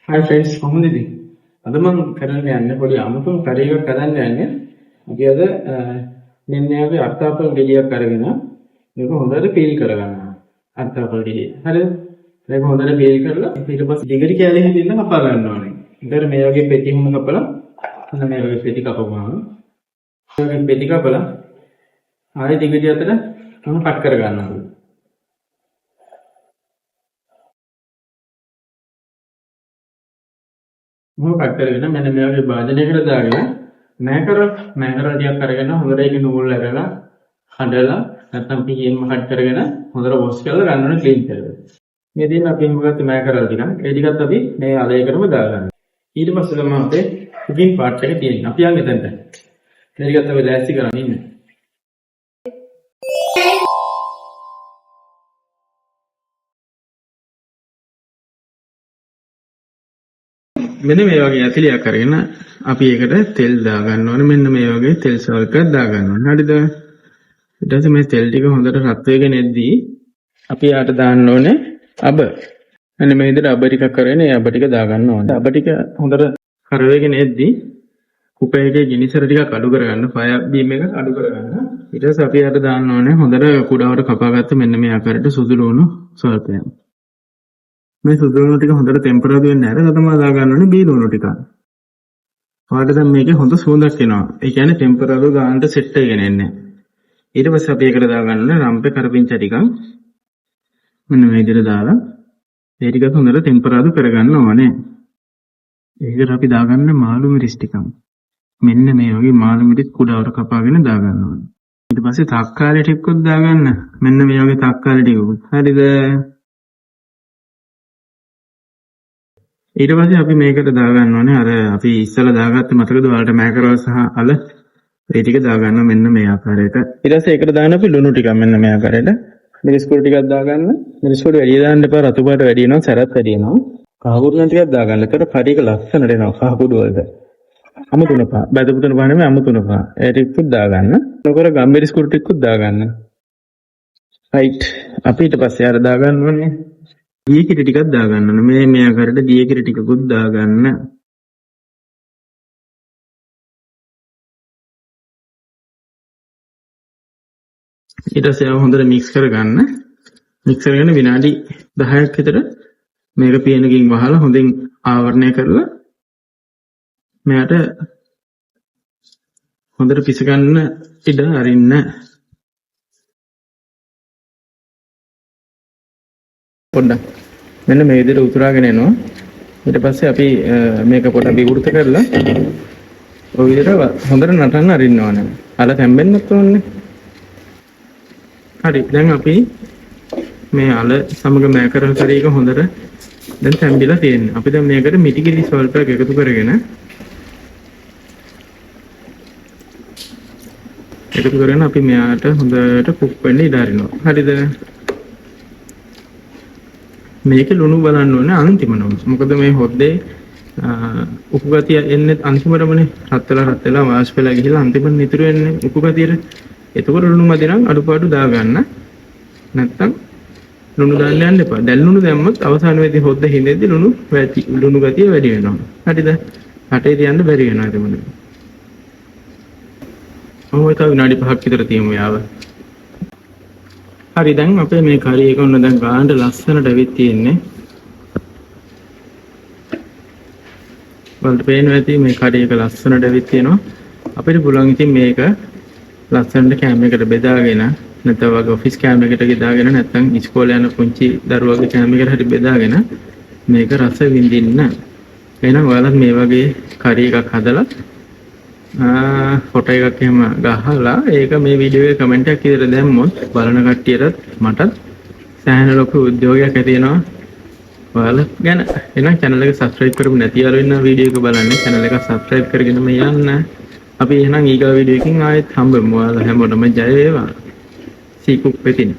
හයි friends, කොහොමද ඉතින්? අද මම කරන්න යන්නේ පොඩි අමුතුම කරි එකක් හදන්න යන්නේ. අපි අද මෙන්න මේ අත්තාපල් ගෙඩියක් අරගෙන මේක හොඳට පීල් කරගන්නවා. අත්තාපල් ගෙඩිය. හරිද? මේක හොඳට පීල් කරලා ඊට පස්සේ දිගට කෑලි හිටින්න කපා ගන්න ඕනේ. ඊට මේ වගේ පෙති හුම කපලා මෙන්න මේ වගේ පෙති කපපුවාම මේ වගේ පෙති කපලා ආයෙ දිගට අතර මම කට් කර ගන්නවා. මොහොත කට් කරගෙන මෙන්න මේ වගේ භාජනයකට දාගෙන මෑකරල් ටිකක් අරගෙන හොඳට ඒක නූල් අරලා කඩලා නැත්නම් පිහියෙන්ම කට් කරගෙන හොඳට වොෂ් කරලා ගන්න ඕනේ ක්ලීන් කරලා. මේ තියෙන අපි එහෙම ගත්ත මෑකරල් ටික. ඒ ටිකත් අපි මේ අලයකටම දාගන්න. ඊට පස්සේ තමයි අපේ කුකින් පාර්ට් එක තියෙන්නේ. අපි යන් එතනට. මේ ටිකත් අපි ලෑස්ති කරන් ඉන්නේ. මෙන්න මේ වගේ ඇතිලියක් අරගෙන අපි ඒකට තෙල් දාගන්න ඕනේ. මෙන්න මේ වගේ තෙල් ස්වල්පයක් දාගන්න ඕනේ. හරිද? ඊට පස්සේ මේ තෙල් ටික හොඳට රත් වෙගෙන එද්දී අපි යාට දාන්න ඕනේ අබ. මෙන්න මේ විදිහට අබ ටිකක් අරගෙන ඒ අබ ටික දාගන්න ඕනේ. අබ ටික හොඳට කර වෙගෙන එද්දී කුකර් එකේ ගිනිසර ටිකක් අඩු කරගන්න, ෆයර් බීම් එක අඩු කරගන්න. ඊට පස්සේ අපි යාට දාන්න ඕනේ හොඳට කුඩාවට කපාගත්ත මෙන්න මේ ආකාරයට සුදු ලුණු ස්වල්පයක්. මේ සුදු ලුණු ටික හොඳට ටෙම්පරේචර් වෙන්න ඇරලා තමයි දාගන්න ඕනේ බී ලුණු ටික. ඔයාලට දැන් මේකේ හොඳ සුවඳක් එනවා. ඒ කියන්නේ ටෙම්පරේචර් ගානට සෙට් වෙගෙන එන්නේ. ඊට පස්සේ අපි ඒකට දාගන්න ඕනේ රම්පේ කරපිංචා ටිකක්. මෙන්න මේ විදිහට දාලා ඒ ටිකත් හොඳට ටෙම්පරේචර් කරගන්න ඕනේ. ඒකට අපි දාගන්න මාළු මිරිස් ටිකක්. මෙන්න මේ වගේ මාළු මිරිස් කුඩාවට කපාගෙන දාගන්න ඕනේ. ඊට පස්සේ තක්කාලි ටිකකුත් දාගන්න. මෙන්න මේ වගේ තක්කාලි ටිකකුත්. හරිද? ඊට පස්සේ අපි මේකට දාගන්න ඕනේ අර අපි ඉස්සෙල්ලා දාගත්ත මතකද ඔයාලට මෑකරල් සහ අල ඒ ටික දාගන්න මෙන්න මේ ආකාරයට. ඊට පස්සේ ඒකට දාන්න අපි ලුණු ටිකක් මෙන්න මේ ආකාරයට. මිරිස් කුඩු ටිකක් දාගන්න. මිරිස් කුඩු වැඩි දාන්න එපා, රතු පාට වැඩි වෙනවා, සැරත් වැඩි වෙනවා. කහ කුඩු නම් ටිකක් දාගන්න. එතකොට කරි එක ලස්සනට එනවා කහ කුඩු වලට. අමු තුන පහ. බැදපු තුන පහ නෙමෙයි, අමු තුන පහ. ඒ ටිකකුත් දාගන්න. නොකර ගම්මිරිස් කුඩු ටිකකුත් දාගන්න. රයිට්. අපි ඊට පස්සේ අර දාගන්න ඕනේ දිය කිරි ටිකක් දාගන්න ඕනේ. මේ මේ ආකාරයට දිය කිරි ටිකකුත් දාගන්න. ඊට පස්සේ ආව හොඳට මික්ස් කරගන්න. මික්ස් කරගෙන විනාඩි 10ක් විතර මේක පියනකින් වහලා හොඳින් ආවරණය කරලා මෙයාට හොඳට පිස ගන්න ඉඩ අරින්න. පොඩ්ඩක් මෙන්න මේ විදිහට උතුරාගෙන එනවා. ඊට පස්සේ අපි මේක පොඩ්ඩක් විවෘත කරලා ඔය විදිහට හොඳට නටන්න අරින්න ඕනේ. අල තැම්බෙන්නත් ඕනේ. හරි, දැන් අපි මේ අල සමග මෑකරල් කරි එක හොඳට දැන් තැම්බිලා තියෙන්නේ. අපි දැන් මේකට මිටිකිරි ස්වල්පයක් එකතු කරගෙන අපි මෙයාට හොඳට කුක් වෙන්න ඉඩ අරිනවා. හරිද? මේකේ ලුණු බලන්න ඕනේ අන්තිමටම. මොකද මේ හොද්දේ උපු ගතිය එන්නේ අන්තිමටමනේ. රත් වෙලා වාෂ්ප වෙලා ගිහිල්ලා අන්තිමට ඉතුරු වෙන්නේ උපු ගතියට. එතකොට ලුණු මදි නම් අඩුපාඩු දාගන්න. නැත්තම් ලුණු දාන්න යන්න එපා. දැන් ලුණු දැම්මොත් අවසාන වෙද්දී හොද්ද හිඳෙද්දී ලුණු ගතිය වැඩි වෙනවා. හරිද? රටේ තියන්න බැරි වෙනවා එතකොට. ඔහොම තව විනාඩි 5ක් විතර තියමු යාව. හරි, දැන් අපේ මේ කරි එක ඔන්න දැන් ගානට ලස්සනට ඇවිත් තියෙන්නේ. ඔයාලට පේනවා ඇති මේ කරි එක ලස්සනට ඇවිත් තියෙනවා. අපිට පුළුවන් ඉතින් මේක ලස්සනට කෑම එකට බෙදාගෙන නැත්නම් වගේ ඔෆිස් කෑම එකට බෙදාගෙන නැත්නම් ඉස්කෝලේ යන පුංචි දරුවගේ කෑම එකට හරි බෙදාගෙන මේක රස විඳින්න. එහෙනම් ඔයාලත් මේ වගේ කරි එකක් හදලා ෆොටෝ එකක් එහෙම ගහලා ඒක මේ වීඩියෝ එකේ කමෙන්ට් එකක් විතර දැම්මොත් බලන කට්ටියටත් මටත් සෑහෙන ලොකු උද්‍යෝගයක් ඇති වෙනවා ඔයාලා ගැන. එහෙනම් channel එක subscribe කරපු නැති යාළුවෝ ඉන්නවා වීඩියෝ එක බලන්න channel එක subscribe කරගෙනම යන්න. අපි එහෙනම් ඊගා වීඩියෝ එකකින් ආයෙත් හම්බෙමු. ඔයාලා හැමෝටම ජය වේවා. සීකුක් වෙතින්.